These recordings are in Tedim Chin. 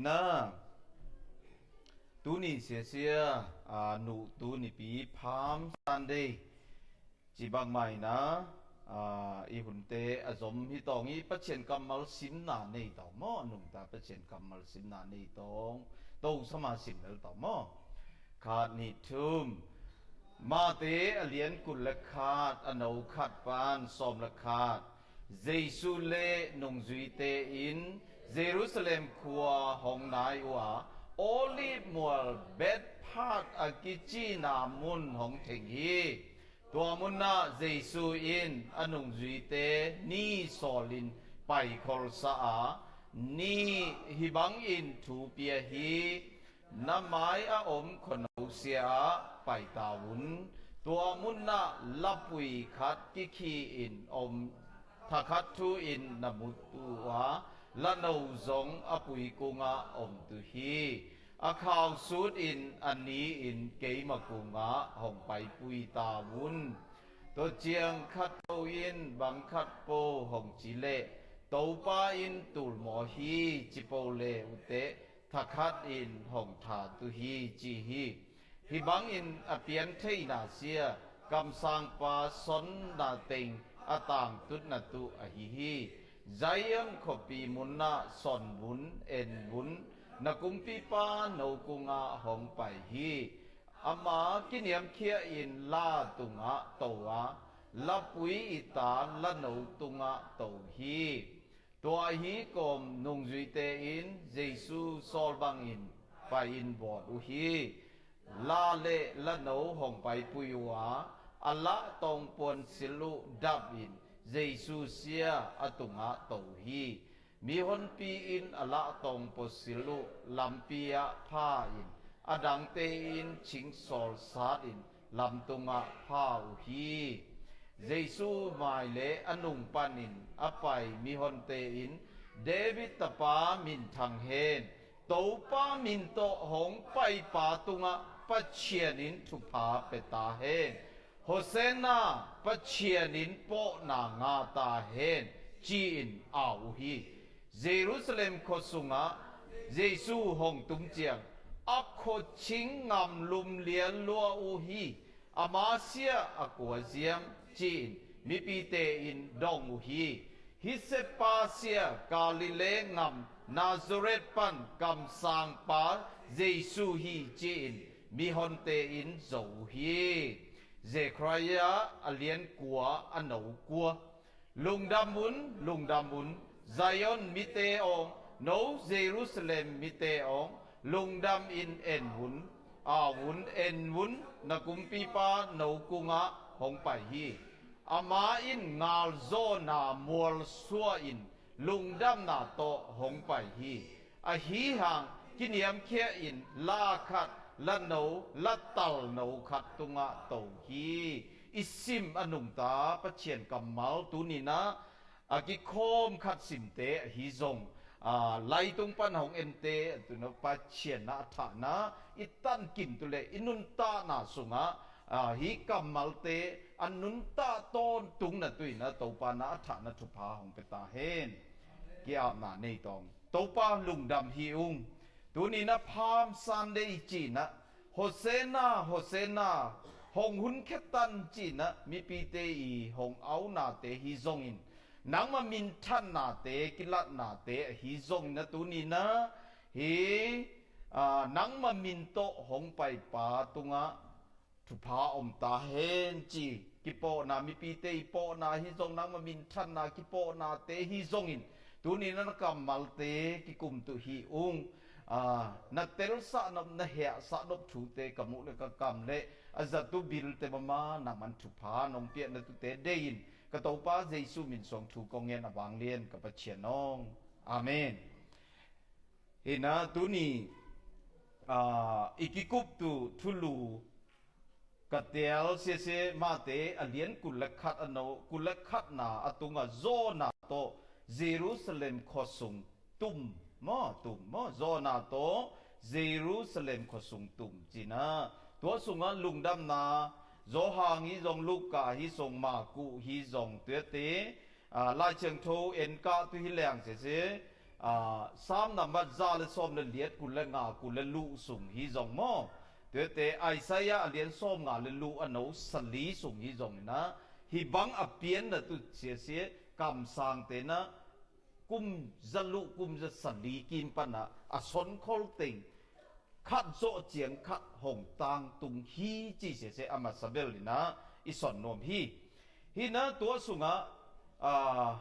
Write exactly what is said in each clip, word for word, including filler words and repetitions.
Na, tuni siasia, a, nu tunipi Palm Sunday ci bangmah in a, a, i hunte a zom hi tawng i Pathian kammal simna nei tawng maw, a nungta Pathian kammal simna nei tawng, to sama sim lel tawng maw. Khat, nih, thum. Mate a lian kul le khat, a no khat pan sawm le khat. Jesu le nungzuite in Jerusalem khua hong nai uh a, Olive mual Bethphage a kicina mun hong theng hi. Tua munah Jesu in a nungzuite ni sawlin paikholsa a, ni hih bangin thu pia hi. Na mai a om khuano sia ah pai ta un. Tua munah lapui khat kikhi in om, thakhat thu in na mu uh a, lano zong a pui kungah om tu hi. A khau sut in a ni in keima kungah hong paipui ta un. Tua ciang khat po in bang khat po hong ci leh, Topa in tul maw hi, ci po le uh teh, thakhat in hong tha tu hi, ci hi. Hih bangin a piantheihna sia, kamsangpa sonna teng a tangtutna tu ahi hi. Zion khuapi munah son vun, en vun, na kumpipa no kungah hong pai hi. Ama kiniamkhiah in la tungah to a, lapui i ta lano tungah to hi. Tua ahi kawm nungzuite in Jesu sawl bangin pai in vawt uh hi. La le lano hong paipui uh a, a lahtawng puansilh uh dap in Jesu sia a tungah to hi. Mihonpi in a lahtawng puansilh uh lampi ah pha in, a dangte in ching sawlsat in lamtungah pha uh hi. Jesu mai le a nung panin a pai mihonte in, David tapa minthang hen, Topa min tawh hong paipa tungah Pathian in thupha pia ta hen. Hosanna, Pathian in pawhna nga ta hen, ci-in au uh hi. Jerusalem khua sungah Jesu hong tum ciang a khuaching ngamlum lian lua uh hi. Ama sia a kua ziam, ci-in mipite in dong uh hi. Hih sepa sia Galilee ngam Nazareth pan kamsangpa Jesu hi, ci-in mihonte in zo uh hi. Zekhariah a lian kua a no kua. Lungdam un, lungdam un, Zion mite awng, no Jerusalem mite awng, lungdam in en un, au un, en un, na kumpipa no kungah hong pai hi. Ama in ngalzawhna mualsuah in lungdamna tawh hong pai hi. Ahi hang kiniamkhiah in la khat, la no, la tal no khat tungah to hi. I sim a nungta Pathian kammal tuninah a kikhawm khat simte ahi zong, a, laitung pan hong ente a tuna Pathian na a thahna i tankim tu le i nuntakna sungah, a, hih kammalte a nuntak tawntungna tuinah Topa na a thahna thupha hong pia ta hen. Ki-apna nei tawng. Topa lungdam hi ung. Tuninah Palm Sunday cinah Hosanna, Hosanna, hong hun khetan cinah mipite i hong aunate hi zongin, nangma minthannate, kilatnate ahi zongin a tuninah hi, a, nangma min tawh hong paipa tungah thupha om ta hen ci kipawhna, mipite i pawhna hi zong, nangma minthanna kipawhnate hi zongin, tuninah na kammalte kikum tuh hi ung. A, na telsah nop, na heahsah nop thute ka muh le ka kam le a zatu bilte mama nangman thupha nong piahna tute deihin ka Topa Jesu min suang thu kong ngen a vanglian ka Pathian aw. Amen. Hinah tuni, a, i kikup tuh thulu ka tel siasia Mate a lian kul le khat a no, kul le khatna a tungah zawhna tawh Jerusalem khuasung tum maw, tum maw, zawhna tawh Jerusalem khuasung tum cinah tua sungah lungdamna Johan hi zong, Luka hi zong, Marku hi zong, tuate, a, Lai Siangtho en kah tu hi leng sese, Aa, Psalm nambat za le sawm le liat, kul le nga, kul le luh sung hi zong maw. Tuate Isaiah a lian sawm nga le luh a no sali sung hi zong ina, hih bang a pianna tu siasia kamsangte na kum za luh, kum za sali kim pana a sonkhol teng khat zawh ciang khat hong tangtung hi ci siasia a masa bel ina i son nuam hi. Hina tua sungah, aa,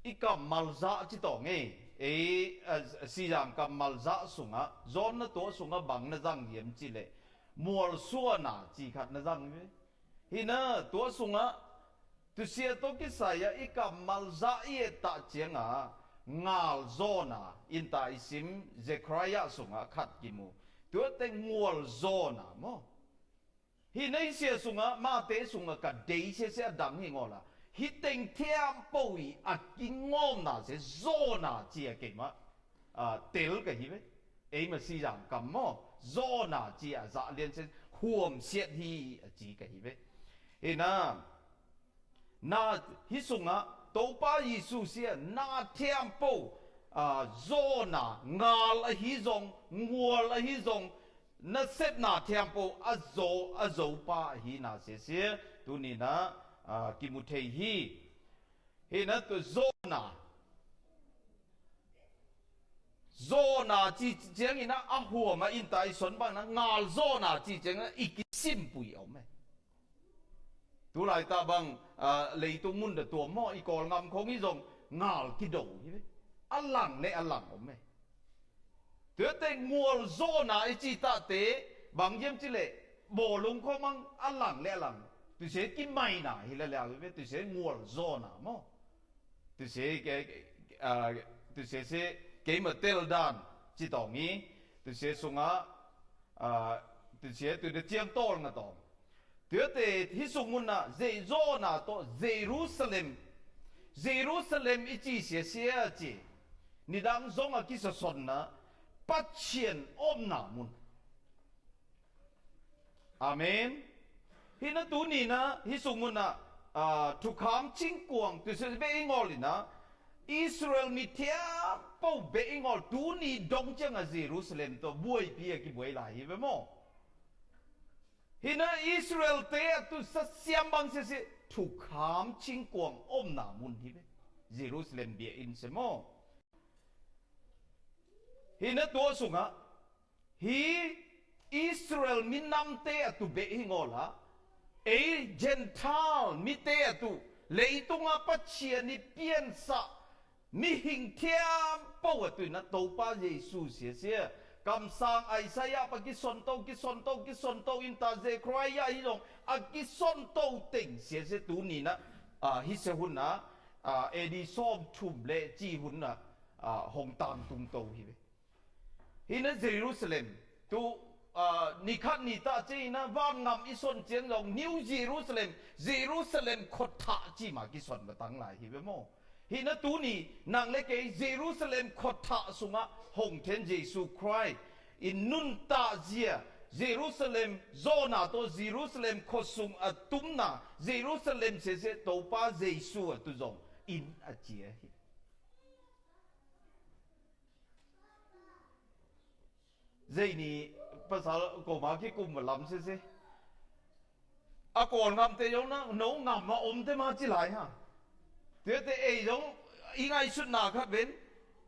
i kammal zah ci tawh ngei, ei, a, sizang kammal zah sungah, John na tua sungah bang na zang hiam ci leh, mualsuana ci khat na zang hi ve. Hina tua sungah, tusia tawh kisai-ah i kammal zah i ettah cianga, ngalzawna, innta i sim, Zechariah sungah khat kimu. Tuate ngualzawna maw. Hih neihsia sungah, mahte sungah ka dei siasia a dang hi ngawla. Hih teng thiampo i a kingawmna sia zawna ci a keimah, aa, tel ka hi ve. Eima sizang kam maw. Zawna ci a zah lian sia huamsiat hi a ci ka hi ve. Hina, na hih sungah Topa Jesu sia na thiampo, aa, zawna ngal ahi zong, ngual ahi zong, nasepna thiampo a zo, a zopa ahina siasia tunina, aa, kimu thei hi. Hina tu zawna, zawna ci ciangina a huama innta i son bangna ngal zawna ci ciangina i kisimpui a om e. Tulaitah bang, aa, leitung mun da tuam maw, i Kawlngam khong i zong ngal kido hi ve. A lang le a lang om e. Tuate ngualzawna i citahte bang hiam ci leh, bawlung khong mang a lang le a lang. Tusia kimaina hi le le a hi ve, tusia ngualzawna maw. Tusia ke, aa, tusia sia keima tel dan ci tawng hi. Tusia sungah, aa, tusia tuate ciang tawl nga tawng. Tuate hih sung munah zeizawna tawh Jerusalem, Jerusalem i ci siasia ci. Nidang zong a kisasonna Pathian omna mun. Amen. Hina tunina hih sung munah, aa, thukham cingkuang tusia beh i ngawl ina, Israel mi thiampo beh i ngawl tuni dong cianga Jerusalem tawh buaipi a kibuai lai hi ve maw. Hina Israel-te a tu sasiam bang siasia thukham cingkuang omna mun hi ve. Jerusalem biakinn sia maw. Hina tua sungah hih Israel minamte a tu beh hi ngawla, ei Gentile mite a tu, leitungah Pathian i piansah mihing thiampo a tuina Topa Jesu siasia. Kamsang Isaiah pa kisonto, kisonto, kisonto innta Zechariah hi zong a kisonto teng siasia tunina, aa, hih sia huna, aa, A D sawm thum le ci huna, aa, hong tangtungto hi ve. Hina Jerusalem tu, aa, nikhat nitah ciangina vangam i son ciang zong New Jerusalem, Jerusalem khuathah cima kison matang lai hi ve maw. Hina tuni nang le kei Jerusalem khuathah sungah hong then Jesu Khrist i nuntakzia, Jerusalem zawna tawh Jerusalem khuasung a tumna Jerusalem siasia Topa Jesu a tu zong inn a cia hi. Zeini pasal koma kikum lam sese. A Kawlngamte zong na no ngam a omte ma ci lai ha. Tuate ei zong i ngaihsutna khat ven,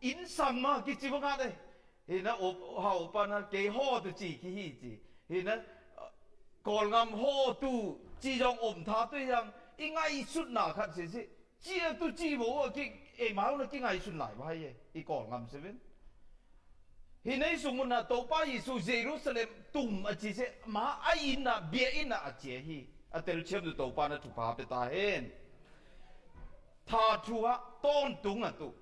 inn sang ma kici bang khat e. Hina op hau pana kei haw tu ci kihi ci. Hina Kawlngam haw tu ci zong om tha tu zang i ngaihsutna khat sese. Cia tu ci bo a ki, ei mau na kingaihsun lai vai e, i Kawlngam seven. Hi nei sung munah Topa Jesu Jerusalem tum a ci se, ma a inn ah, bia inn ah a cia hi. A telciam tu Topa na thupha pe ta hen. Tha thu ah tawntung a tu.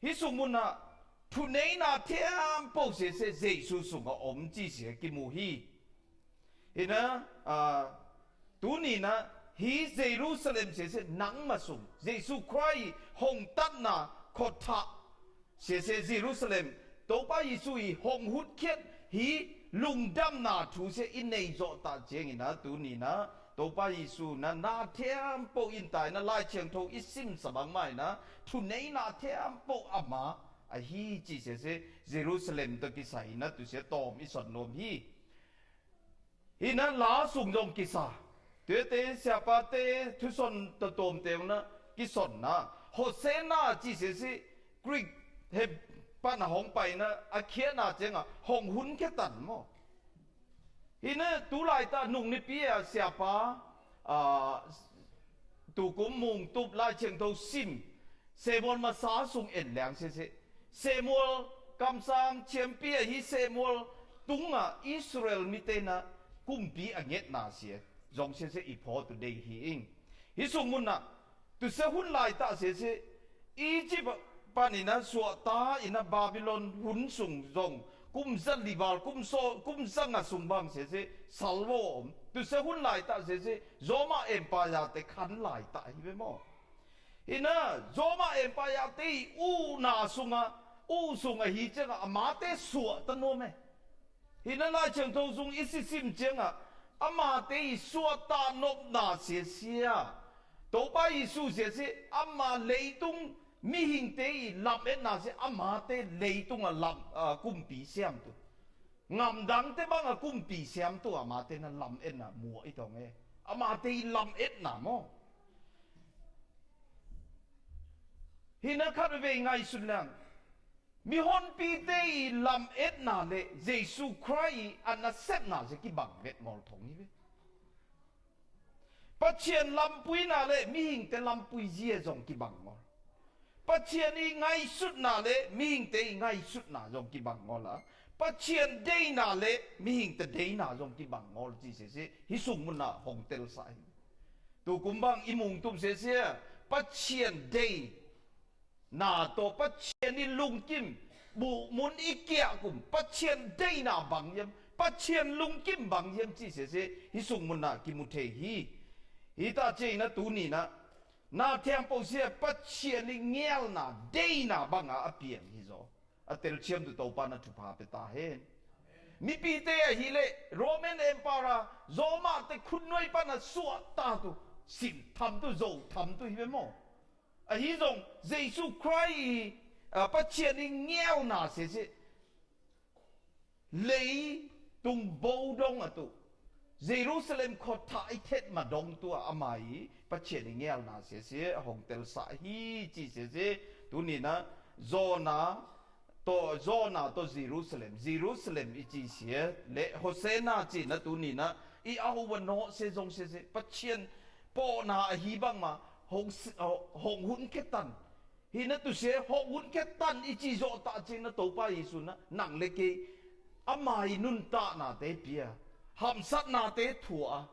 Hi sung munah thuneina thiampo sese Jesu sungah om ci sia kimu hi. Hina, aa, tunina hi Jerusalem sese nangma sung Jesu Khrist hong tatna khuathah sese Jerusalem Topa Jesu i hong hutkhiat hi lungdamna thu sia i nei zawh ta ciangina tunina Topa Jesu na, na thiampo in tai na, Lai Thiangtho i simsa bangmah in na, thuneina thiampo ama ahi ci sese, Jerusalem tawh kisai na tusia tawm i son nuam hi. Hi na la sung zong kisa. Tuate siapate thuson tatawmte na kisonna. Hosanna ci sese, Greek he pan a hong paina a khiatna cianga hong hun khetan maw. Hi na tu laitah nung nipi a siapa, ah, tukum mungtup Lai Thiangtho sim, Samuel masa sung en liang sese. Samuel kamsang thiampi ahi Samuel tungah Israel mite na kumpi a ngetna sia zong sese i phaw tu dei hi ing. Hi sung munah tusia hun laitah sese Egypt panin a suahta in a Babylon hun sung zong kum za li val kum so kum za nga sung bang sese salvo om. Tusia hun laitah sese Roma Empire te khan laitah hi ve maw. Hi na Roma Empire te i uhna sunga uh sung ahi cianga amate suahta nuam e. Hi na Lai Thiangtho sung i sisim cianga amate i suahta nopna siasia Topa Jesu siasia ama leitung mihingte i lametna sia amate leitunga lam, ah, kumpi siamtu. Ngamdangte banga kumpi siamtu amate na lametna muah i tong e. Amate i lametna maw. Hi na khat vei ngaihsun liang. Mihonpite i lametna le Jesu Khrih i a nasepna sia kibang vet ngawl thong hi ve. Pathian lampuina le mihingte lampui zia zong kibang ngawl. Pathian i ngaihsutna le mihingte i ngaihsutna zong kibang ngawl a. Pathian deina le mihingte deina zong kibang ngawl ci sese hi sung munah hong telsa hi. Tukum bang i mungtum sese Pathian dei na tawh Pathian i lungkim buhmun i kiah kum Pathian deina bang hiam Pathian lungkim bang hiam ci sese hi sung munah kimu thei hi. Hi ta ceina tunina na thiampo sia Pathian i ngialna deina banga a piang hi zaw. A telchiamtu Topa na thupha pe ta hen. Mipite ahileh Roman Empire a Roma te khutnuai pana suahtatu sim thamtu zo thamtu hi ve maw. Ahi zong Jesu Khrih i, ah, Pathian i ngialna sese leitung bo dong a tu Jerusalem khuathah i thet ma dong tua ama i Pathian i ngialna sese a hong telsa hi ci sese. Tunina Jonah tawh Jonah tawh Jerusalem Jerusalem i ci sia le Hosanna cina tunina i a uva nawh se zong sese Pathian pawhna ahi bangma hong, hong hun khetan. Hi na tusia hong hun khetan i ci zawh tah cina Topa Jesu na nang le kei ama i nuntahnate pia hamsatnate thua a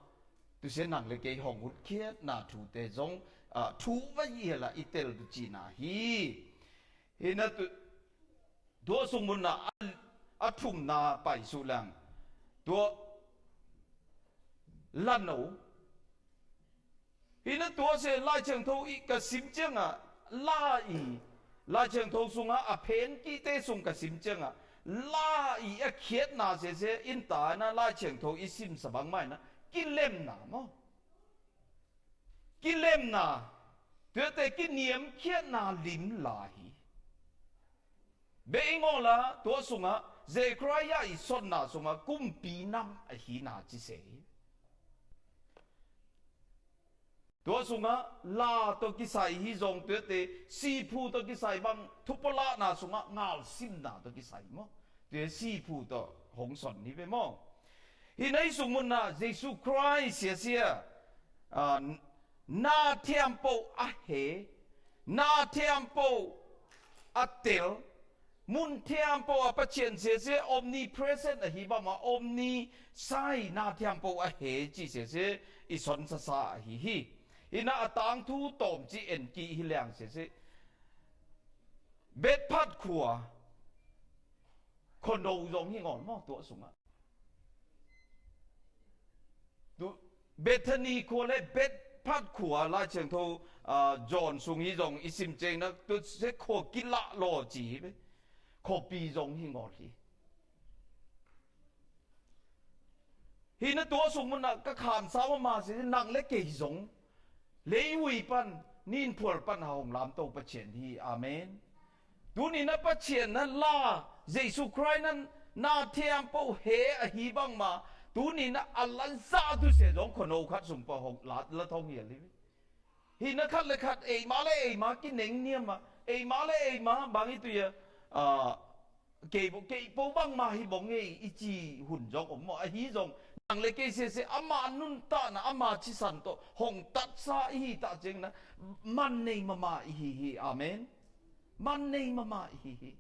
tusia nang le kei hong hun khiatna thute zong, ah, thu va i hela i tel tu cina hi. Hi na tu tua sung munna a, a thumna paisuh lang tua lano. Hi na tua se Lai Thiangtho i ka sim cianga la i Lai Thiangtho sunga a phen kite sung ka sim cianga la i a khiatna sese in ta na Lai Thiangtho i simsa bangmah ina kilemna maw. Kilemna tuate kiniamkhiatna lim la hi. Beh i ngawla tua sunga Zechariah i sonna sunga kumpi nam ahina ci se hi. Tua sunga la tawh kisai hi zong tuate siphu tawh kisai bang thupalahna sunga ngalsimna tawh kisai maw. Tua siphu tawh hong son hi ve maw. Hi na i sung munna Jesu Khrih siasia, ah, na thiampo a he na thiampo a tel mun thiampo a Pathian siasia omnipresent ahi bama omnisai na thiampo a he ci siasia i son sasa ahi hi. Hi na a tangthu tawm ci en ki hi liang siasia Bethphat khua khuano zong hi ngawl maw tua sungah. Tu Bethany khua le Bethphat khua Lai Thiangtho, ah, John sung hi zong i sim cengna tu se khua kilah law ci hi ve. Khuapi zong hi ngawl hi. Hih na tua sung munah ka khansa mahmah si nang le kei zong leivui pan, ninphual pan a hong lamto Pathian hi. Amen. Tuni na Pathian na la, Jesu Khrist na na thiampo he ahi bangmah tuni na a lansa tusia zong khuano khat sung pa hong la, la thong hial hi. Hih na khat le khat eima le eima kineng niam a, eima le eima bang i tui a, ah, kei bo, kei po bangmah hi bong ei i ci hun zong om maw? Ahi zong nang le kei sese ama nuntakna, ama cisan tawh hong tatsa i hi ta ciang na man nei mahmah i hi hi. Amen. Man nei mahmah i hi hi.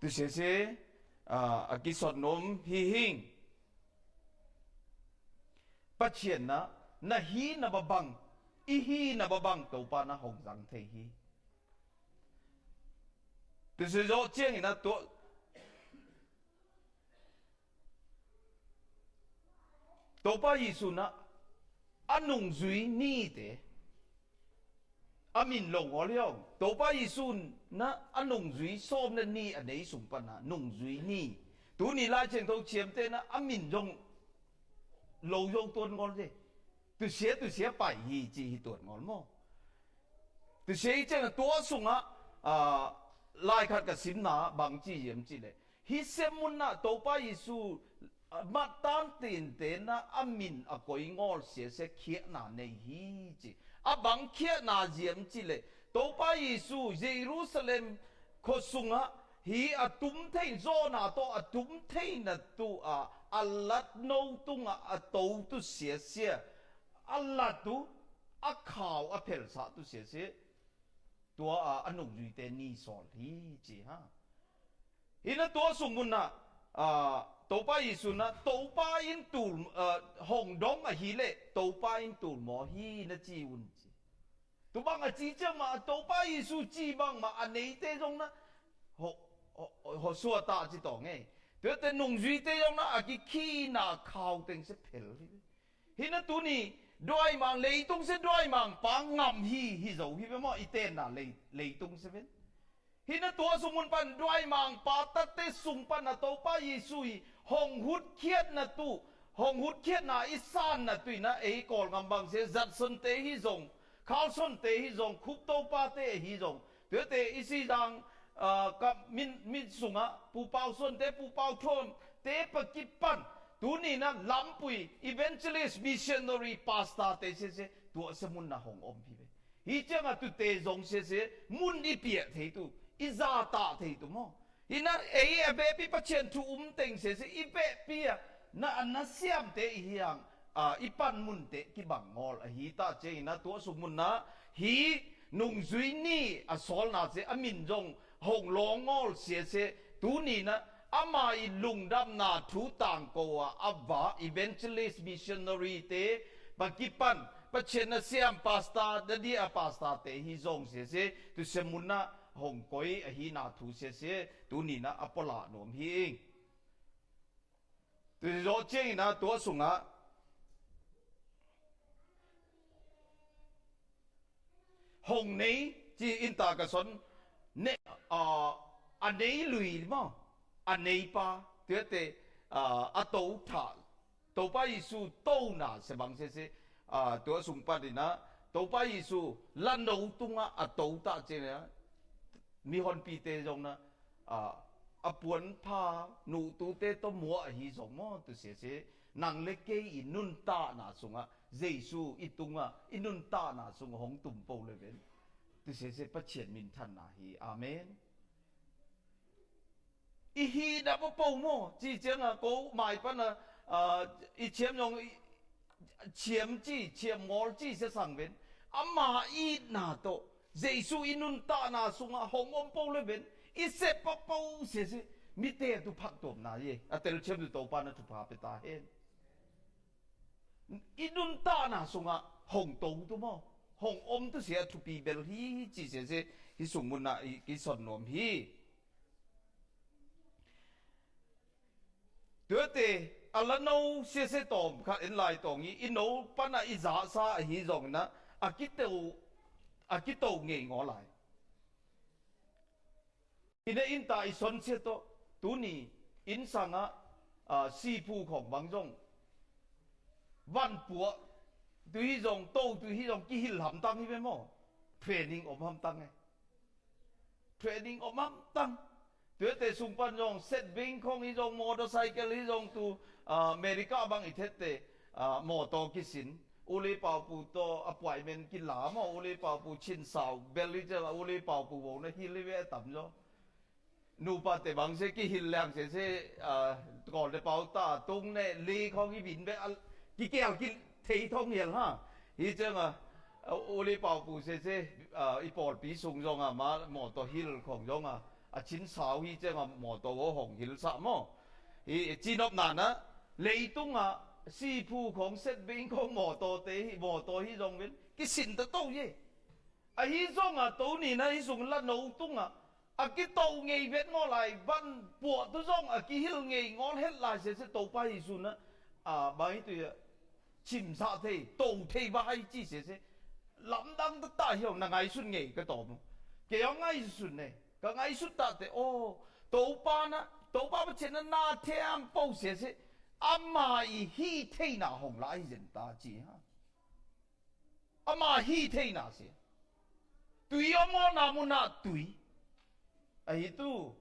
Tu sese, ah, a kisot nom hi hing. Pathian na, na hi na babang, i hi na babang Topa na hong zang thei hi. Tu sese zo ciang ina to Topa Jesu na a nungzui nite a min lo ngawl hiau. Topa Jesu na a nungzui sawm na ni a nei sung pan a nungzui ni. Tuni Lai Thiangtho ciamte na a min zong lo zong tuan ngawl de. Tusia, tusia pai hi ci hi tuan ngawl maw? Tusia hi ciang tua sungah, ah, lai khat ka simna bang ci hiam ci le. Hih sem munah Topa Jesu, ah, mattan tinte na a min a koi ngawl siasia khiahna nei hi ci. A bang khiahna ziam ci le Topa Jesu Jerusalem khua sungah hi a tum thei zawna tawh a tum theina tu a, a lat no tungah a to tu siasia, a lat tu a khau a phelsa tu siasia. Tua a, a nungzuite ni sawl hi ci ha. Hina tua sung munah, ah, Topa Jesu na Topa in tul, ah, hong dong ahi le Topa in tul maw hi na ci un ci. Tu bang a ci ciang mah Topa Jesu ci bang mah a neite zong na ho, ho, ho suata ci tawng ei. Tuate nungzuite zong na a kikhina khau teng se phel hi. Hina tuni duaimang leitung se duaimang pa ngam hi, hi zo hi ve maw i tenna lei, leitung se ven. Hina tua sung mun pan duaimang pa tatte sung pan a Topa Jesu hi hong hutkhiatna tu, hong hutkhiatna i sanna tu ina ei Kawlngam bang se Judson te hi zong, Carlson te hi zong, Khup Topa te hi zong, tuate i si zang, ah, ka min, min sungah Pu Pau Suan te, Pu Pau Thuam te pakipan tuni na lampui evangelist, missionary, pastor te sese tua se mun na hong om hi ve. Hi ciangah tute zong sese mun i piah thei tu, i zatah thei tu maw? Hi na ei a behpi Pathian thu um teng sese i behpi a na, a na siamte i hiang, a, i panmunte kibang ngawl ahi ta ciangin a tua sung mun na hi nungzui ni a sawlna se a min zong hong lawng ngawl siasia tuni na ama i lungdamna thu tangko a a va evangelist missionary te pakipan Pathian na siam pastor, dadi a pastor te hi zong siasia tu se mun na hong koi ahi na thu siasia tuni na a pola nuam hi ing. Tu zawh ciangin a tua sungah hong nei ci in ta ka son ne, a, a nei lui maw, a nei pa tuate, a, a to tha Topa Jesu tona se bang sese, a, tua sung panin a Topa Jesu la no tungah a to ta ciangin a mihonpite zong na, a, a puanpha nuhtute tawh muah ahi zong maw tu siasia nang le kei i nuntakna sungah Jesu i tungah i nuntakna sungah hong tumpo le ven. Tu siasia Pathian minthanna hi. Amen. I hihna papo maw ci cianga ko mai pana, a, i ciam zong i, ciam ci, ciam ngawl ci siasang ven. Ama itna tawh Jesu i nuntakna sungah hong om po le ven. I sep papo siasia mite a tu phaktuamna hi. A telciam tu Topa na thupha pia ta hen. I nuntakna sungah hong to tu maw, hong om tu sia thupi bel hi ci siasia hi sung munah i, i son nuam hi. Tuate a la no siasia tawm khat en lai tawng i, i no pana i zahsa ahi zongna a kito, a kito ngei ngaw lai. Inn a inn ta i son sia tawh, tuni inn sangah, ah, siphu khawng bang zong, vanpuah tu hi zong, to tu hi zong, kihil hamtang hi ve maw? Training om hamtang e. Training om hamtang. Tuate sung pan zong, set bing khawng hi zong, motorcycle hi zong, tu, ah, America bang i thette, ah, mawtaw kisin. Uli Paupu tawh appointment kila maw, Uli Paupu Chin Sau bel hi ciang, Uli Paupu vona hil hi ve a tam zaw. Nupate bang se kihil liang se se, ah, kawlte pau ta tung ne li khawng i bin ve, ah, kikel kithei thong hial ha. Hi ciang a, ah, Uli Paupu se se, ah, i pawlpi sung zong a, ma mawtaw hil khawng zong a, a Chin Sau hi ciang a mawtaw aw hong hil sa maw. Hi cinop nana, leitung a, siphu khawng set bing khawng mawtaw te hi, mawtaw hi zong ven, kisin ta to ye. Ahi zong a, to ni na hi sung la no tung a, a kito ngei vet ngaw lai, vanpuah tu zong a kihil ngei ngawl het lai se se, Topa Jesu na, a, bang hi tu ya, cimsah thei, to thei va hai ci se se. Lamdang ta ta hiau na ngaihsun ngei ka tawm. Kei hiau ngaihsun ne, ka ngaihsun ta te, oh, Topa na, Topa Pasian na na thiam po se se. Ama i hi theina hong lai zen ta ci ha. Ama hi theina se. Tui om awna muna tui. Ahi tu.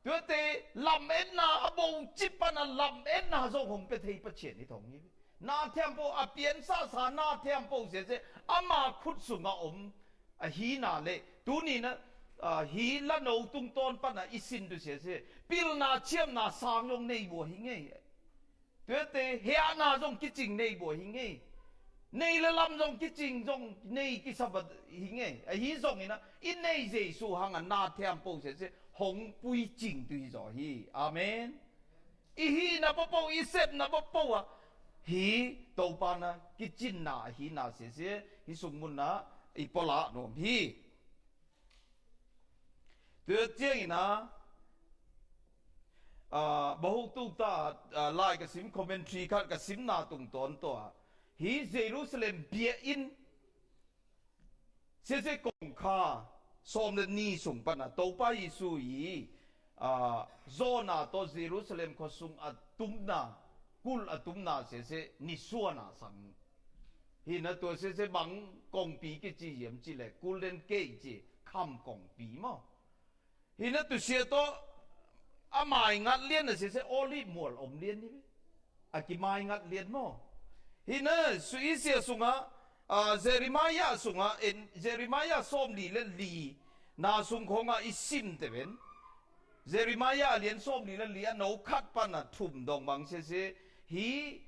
Tuate lametna a bo cip pana lametna zong hong pe thei Pasian hi thong hi. Na thiampo a piansasa na thiampo se se. Ama khut sunga om. Ahi na le. Tuni na, ah, hi la no tungtawn pana i sin tu se se. Pilna ciamna sang zong nei bua hi ngei. Tuate hiahna zong kicing nei bua hi ngei. Nei le lam zong kicing zong nei kisapa hi ngei. Ahi zong ina, i nei Jesu hanga na thiampo se se, hong pui cing tu hi zaw hi. Amen. I hihna popo, i sepna popo a, hi Topa na kicinna ahi na se se, hi sungmunna i pola nuam hi. Tua ciangin a, ah, bahutu ta, ah, lai ka sim, commentary khat ka simna tungtawn tawh a, hi Jerusalem biakinn sese kongkha sawm le ni sung pana Topa Jesu i, ah, zawna tawh Jerusalem khua sung a tumna, kul a tumna sese nisuana sang. Hina tua sese bang kongpi kici hiam ci le, Golden Gate ci, kham kongpi maw. Hina tusia tawh a mai ngat lian a sese Olive mual om lian hi ve. A kimai ngat lian maw. Hina su i sia sunga, ah, Jeremiah sunga, en, Jeremiah sawm li le li na sung khonga i sim te ven. Jeremiah a lian sawm li le li a no khat pana thum dong bang sese hi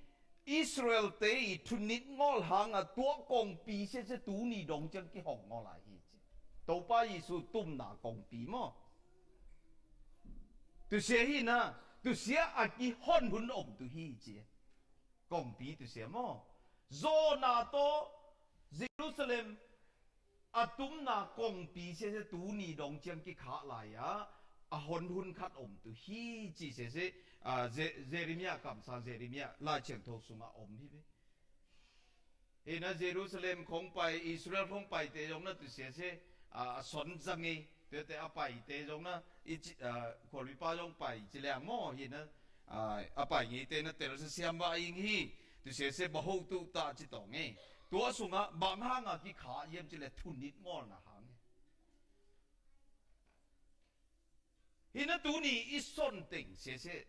Israel te i thunit ngawl hanga tua kongpi sese tuni dong ciang kihong ngawl lai hi ci. Topa Jesu tumna kongpi maw. Tusia hi na, tusia a kihon hun om tu hi ci. Kongpi tusia maw. Zawna tawh Jerusalem a tumna kongpi sese tuni dong ciang kikhah lai a, a hon hun khat om tu hi ci sese, ah, Ze-, Jeremiah kamsang Jeremiah Lai Siangtho sunga om hi ve. Hina Jerusalem khong pai, Israel khong pai te zong na tusia se, ah, a son zang i, tuate a pai te zong na, i ci, ah, khualpipa zong pai ci liang maw hina, ah, a pai ngei te na tel sa siam ba ing hi, tusia se bahutu ta ci tawng e. Tua sunga bang hanga kikha hiam ci le thunit ngawlna hang e. Hina tuni i son teng sese.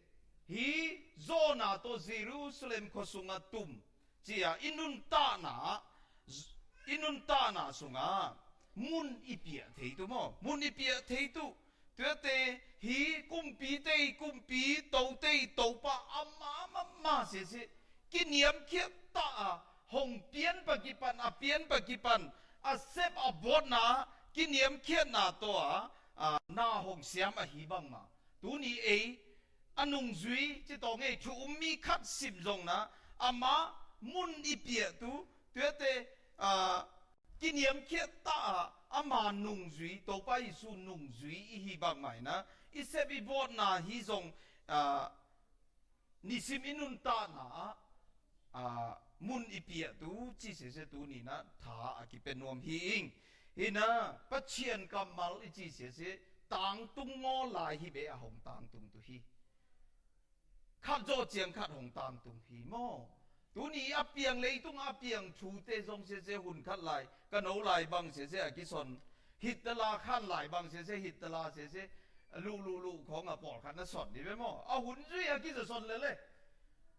Hi zawna tawh Jerusalem khua sunga tum cia i nuntakna, i nuntakna sunga mun i piah thei tu maw? Mun i piah thei tu. Tuate hi kumpi tei, kumpi to tei, topa ama, ama, ama sese. Kiniamkhiat ta a, hong pian pa kipan, a pian pa kipan, a sep a bawtna, kiniamkhiatna tawh a, a, na hong siam ahi bangma. Tuni ei, a nungzui, ci tawng ei thu um mi khat sim zong na, ama mun i piah tu, tuate, a, kiniamkhiat ta a, ama nungzui, Topa Jesu nungzui i hi bangma ina, i sep i bawtna hi zong, a, nisim i nuntakna ah, ah, mun i piah tu ci sese tuni na tha a kipia nuam hi ing. Hina Pathian kammal i ci sese tangtung ngawl lai hi beh a hong tangtung tu hi. Khat zawh ciang khat hong tangtung hi maw? Tuni a piang, leitung a piang thute zong sese, hun khat lai ka no lai bang sese a kison, hit tala khan lai bang sese, hit tala sese, luh luh luh khawng a pawlkhat na son ni ve maw? A hun zui a kisa son lele.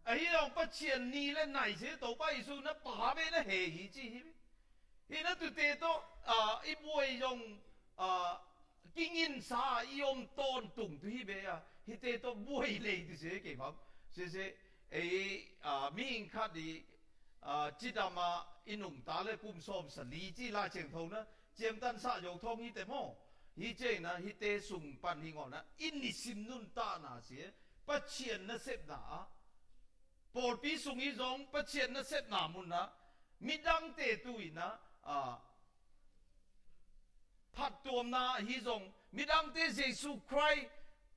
Ahi zong Pathian ni le nai se Topa Jesu na pa ve na he hi ci hi ve. Hi na tute tawh, ah, i buai zong, ah, kinginsa i om tawntung tu hi beh a, hite tawh buai lei tu se kei bang. Sese, ei, ah, mihing khat i, ah, cidam a i nungta le kum sawm sa li ci Lai Siangtho na ciamtan sa zo thawng hite maw? Hi ciangin ah hite sung pan hi ngawh na i nisim nuntakna se, Pathian nasepna ah, pawlpi sung hi zong Pathian nasepna mun ah midangte tu in ah, ah, phattuamna ahi zong, midangte Jesu Khrist,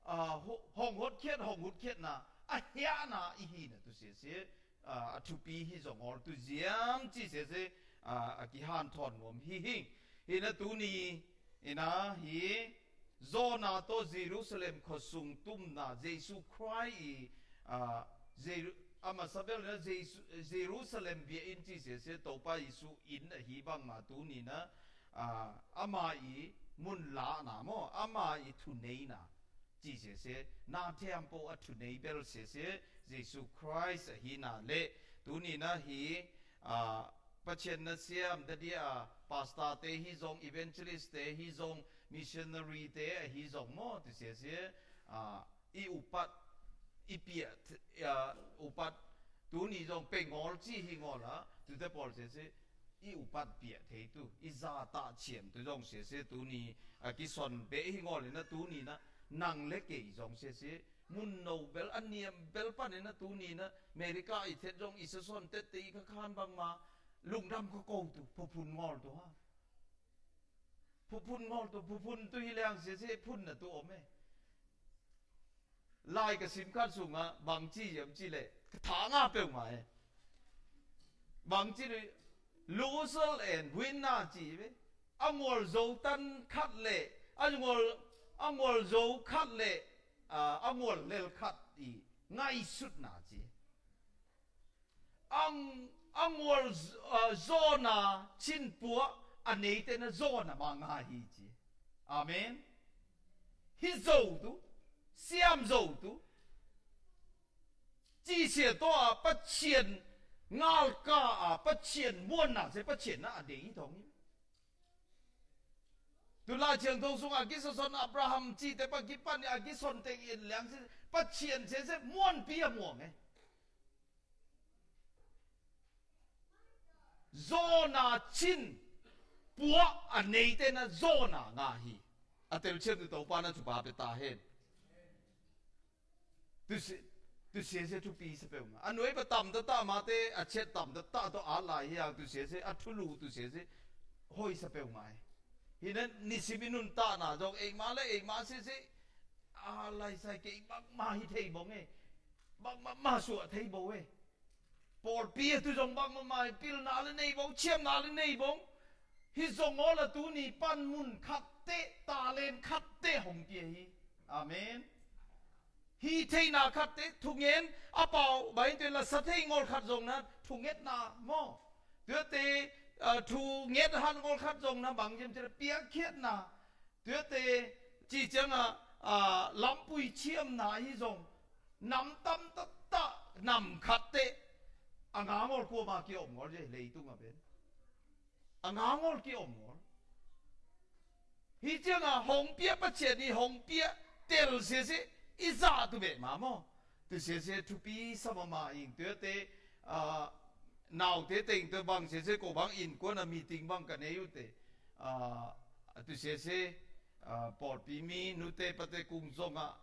ah, ho-, hong hotkhiat, hong hutkhiatna a hiahna i hina tu sese, ah, a thupi hi zong awl tu ziam ci sese, ah, a kihanthawn nuam hi hing. Hi na tuni in ah hi Jonah tawh Jerusalem khuasung tumna, Jesu Khrist i, ah, Jeru-, a masa bel na Jesu, Jerusalem biakinn ci sese, Topa Jesu inn ahi bangma tuni na, ah, ama i mun lahna maw, ama i thuneina ci sese, na thiampo a thunei bel sese, Jesu Khrist ahina le tuni na hi, ah, Pathian na siam dadia, pastor te hi zong, evangelist te hi zong, missionary te ahi zong maw, tu sese, ah, i upat, i piah, ah, upat, tuni zong pe ngawl ci hi ngawl a, tute pawl sese, i upat piah thei tu, i zata ciam tu zong sese, tuni a kison beh hi ngawl in ah, tuni na, nang le kei zong sese, mun no bel, a niam bel pan in ah, tuni na, America i thet zong, i sason tette i ka khan bangma, lungdam ka ko tu, phuphun ngawl tu ha. Phuphun ngawl tu, phuphun tu hi liang sese, phun na tu om e. Lai ka sim khat sungah bang ci hiam ci le, ka tha nga peuhmah e. Bang ci le, loser and winner ci ve. A ngawl zo tan khat le, a ngawl, a ngawl zo khat le, ah, a ngawl lel khat i ngaihsutna ci. A, a ngawl z-, ah, zawhna cin puah a neite na zawhna mah ngah hi ci. Amen. Hi zo tu, siam zo tu. Ci sia tawh a Pathian ngalka a Pathian muanna se Pathian na a dei hi thawng hi. Tu Lai Siangtho sungah a kisason Abraham cite pa kipan a kison teng in liang si Pathian sese muanpi a muang e. Zawhna cin puah a neite na zawhna ngah hi. A telcian tu Topa na thupha pia ta hen. Tu si, tu sia sia thupi sa peuhmah. A nuai pa tam ta ta mate, a ciat tam ta ta tawh a lai hi a, tu sia sia, a thulu tu sia sia, hoi sa peuhmah e. Hi na nisim i nuntakna zong, eima le eima sia sia, a lai sai kei bangmah hi thei bawng e. Bangmah mah suah thei bo e. Pawlpi a tu zong bangmah mah hi, pilna le nei bo, ciamna le nei bo. Hi zong awl a tuni pan mun khatte, talent khatte hong pia hi. Amen. Hi theihna khatte, thungen, a pau, bai te la sa thei ngawl khat zong na, thungetna maw. Tuate, ah, thunget han ngawl khat zong na, bang yem te la piakkhiatna. Tuate, ci ciangah, ah, lampui ciamna hi zong, nam tam ta ta, nam khatte, a nga ngawl kuama ki om ngawl je, leitung a pen. A nga ngawl ki om ngawl. Hi ciangah hong pia Pathian i hong pia tel sia sia i zah tu beh ma maw. Tu sia sia thupi sa mama ing tuate, ah, naute teng tu bang sia sia ko bang innkuan a meeting bang ka nei uh te. Ah, tu sia sia, ah, pawlpi mi nute pate kung zongah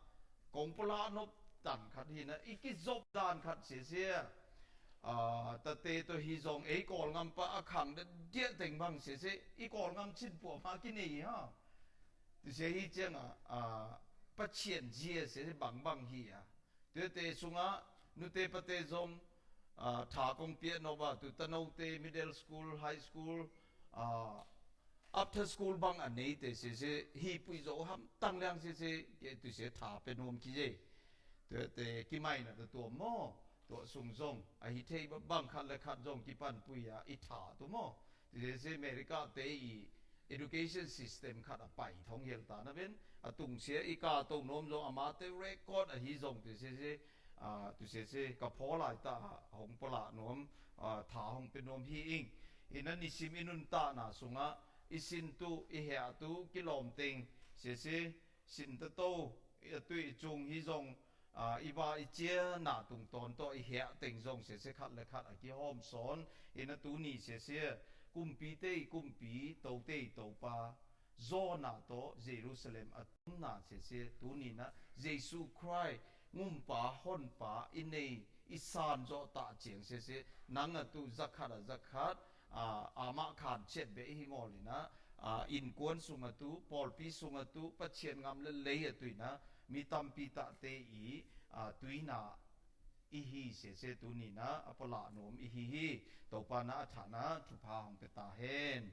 kong pula nop dan khat hi na, i kizop dan khat sia sia. Ah, tate tawh hi zong ei Kawlngam pa a khang diah teng bang sia sia, i Kawlngam cin puah ma kinei ha. Tu sia hi ciangah, ah, Pathian zia sia sia bang bang hi a. Tuate sungah nute pate zong, ah, tha kong piah nop a, tu tanote middle school, high school, ah, ap Sa school bang a neite sese hi pui zo hamtang liang sese ke tu se tha pe nuam ki ye. Tuate kimaina ta tuam maw? Tua sung zong ahi thei bang khat le khat zong kipanpui a i tha tu maw? Sese America te i education system khat a pai thong hial ta na ven a tungsia i ka to nuam zong amate record ahi zong te sese a, tu sese ka phaw lai ta a hong pala nuam, a, tha hong pe nuam hi ing. Ina nisim i nuntakna sungah i sin tu i heh tu kilawm teng sese sin ta to a tui i cung hi zong, a, i ba i cia na tungtawn tawh i heh teng zong sese khat le khat a kihawm sawn. Ina tuni sese kumpi te i kumpi, to te i topa, zawna tawh Jerusalem a tumna sese tuninah Jesu Khrih ngumpa honpa i nei i san zawh tah ciang sese nang a tu zakhat a zakhat, a, amah khan ciat beh i hi ngawlinah, a, innkuan sung a tu, pawlpi sung a tu, Pathian ngam le lei a tuinah mi tampi tahte i, a, tuina i hi sese tuninah a pala nuam i hi hi. Topa na a thahna thupha hong pe ta hen.